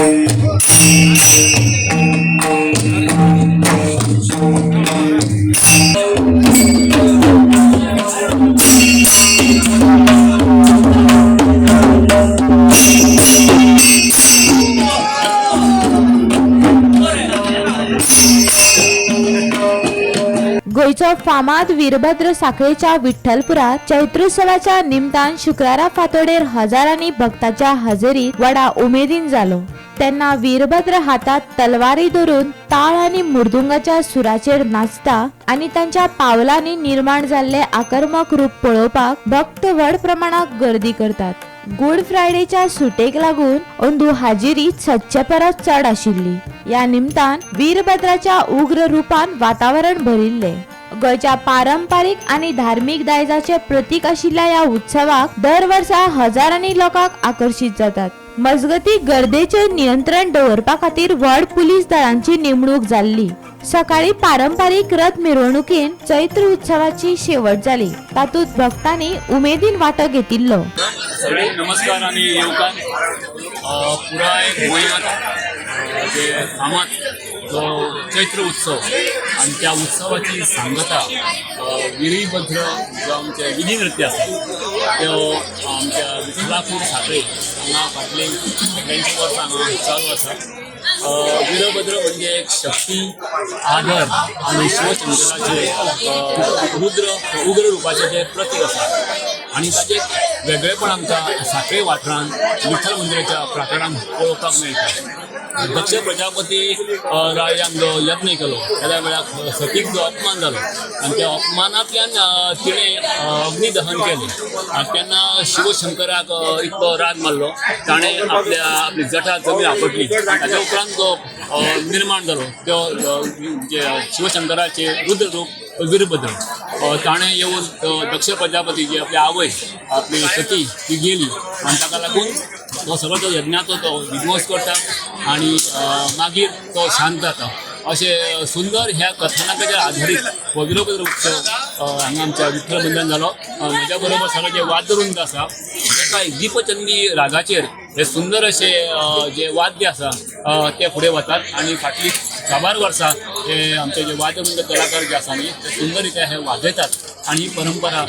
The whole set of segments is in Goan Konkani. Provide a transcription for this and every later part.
गोंयचो फामाद वीरभद्र साखळेच्या विठ्ठलपुरात चैत्रोत्सवाच्या निमतान शुक्रारा फांतोडेर हजारांनी भक्ताच्या हजेरीत व्हडा उमेदीन जालो. तेन्ना वीरभद्र हातात तलवारी धरून ताळ आनी मृदुंगाच्या सुराचेर नाचता आनी तांच्या पावलांनी निर्माण जाल्ले आकर्मक रूप पळोवपाक भक्त व्हड प्रमाणात गर्दी करतात. गुड फ्रायडेच्या सुटेक लागून अंदू हाजिरी सदचे परस चड आशिल्ली. ह्या निमतान वीरभद्राच्या उग्र रूपान वातावरण भरिल्ले. गोंयच्या पारंपारीक आनी धार्मीक दायजाचे प्रतीक आशिल्ल्या ह्या उत्सवाक दर वर्सा हजारांनी लोकांक आकर्शीत जातात. मजगती गर्देचेर नियंत्रण दवरपा खातीर व्हड पुलीस दळांची नेमणूक जाल्ली. सकाळी पारंपारीक रथ मिरवणुकीन चैत्र उत्सवाची शेवट जाली. तातूंत भक्तांनी उमेदीन वांटो घेतिल्लो. सगळ्यांक नमस्कार आनी येवकार. पुराय गोंयांत जे फामाद जो चैत्र उत्सव आनी त्या उत्सवाची सांगता वीरभद्र जो आमचे विधी नृत्य आसा त्यो आमच्या विठ्ठलापूर साखळे हांगा फाटलीं 80 वर्सां हांगा चालू आसा. वीरभद्र म्हणजे एक शक्ती, आदर आनी शिवशंकराचे रुद्र उग्र रुपाचें जें प्रतीक आसा आनी ताचें वेगळेपण आमकां साखळे वाठारांत विठ्ठल मंदिराच्या प्राकारांत पळोवपाक मेळटा. दक्ष प्रजापती राजान जो यत्न केलो त्या वेळार सतीक जो अपमान जालो आनी त्या अपमानांतल्यान तिणें अग्निदहन केलें आनी तेन्ना शिवशंकराक इतलो राग मारलो, ताणें आपल्या आपली जटा जमीन आपटली. ताच्या उपरांत जो निर्माण जालो तो जे शिवशंकराचे रुद्र रूप वीरभद्र, ताणें येवन दक्ष प्रजापती जी आपली आवय आपली सती ती गेली आनी ताका लागून तो सगळो तो यज्ञाचो तो विध्वंस करता आनी मागीर तो शांत जाता. अशें सुंदर ह्या कथानकाचेर आधारीत हो वीरभद्र उत्सव हांगा आमच्या विठ्ठल मंदिरान जालो. म्हज्या बरोबर सगळे जे वाद्यवृंद आसा ताका दीपचंदी रागाचेर हे सुंदर अशे जे वाद्य आसा ते फुडें वतात आनी फाटलीं साबार वर्सां हे आमचे जे वाद्यवृंद कलाकार जे आसा न्ही ते सुंदर रित्या हे वाजयतात आनी ही परंपरा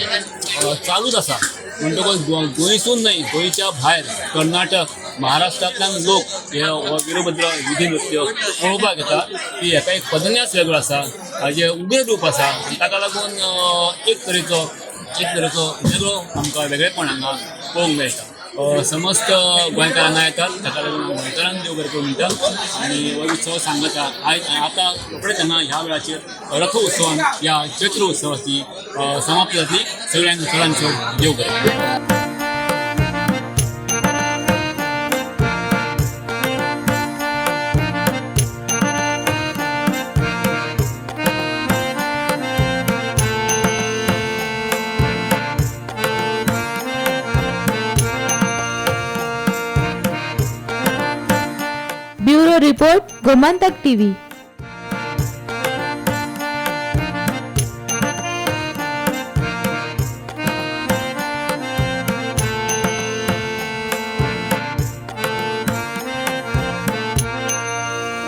चालूच आसा. म्हणटकच गोंयसून न्हय, गोंयच्या भायर कर्नाटक, महाराष्ट्रांतल्यान लोक हे हो वीरभद्र विधी नृत्य पळोवपाक येता. ती हेका एक पदन्यास वेगळो आसा, हाजें उग्र रूप आसा आनी ताका लागून एक तरेचो वेगळो आमकां वेगळेपण हांगा पळोवंक मेळटा. समस्त गोंयकार हांगा येतात, ताका लागून गोंयकारांक देव बरें करूं म्हणटा आनी हो उत्सव सांगता. आयज आतां रोखडेच हांगा ह्या वेळाचेर रथ उत्सवान ह्या चैत्र उत्सवाची समाप्ती जातली. सगळ्यांक चडान चड देव बरें. Bureau report, Gomantak TV.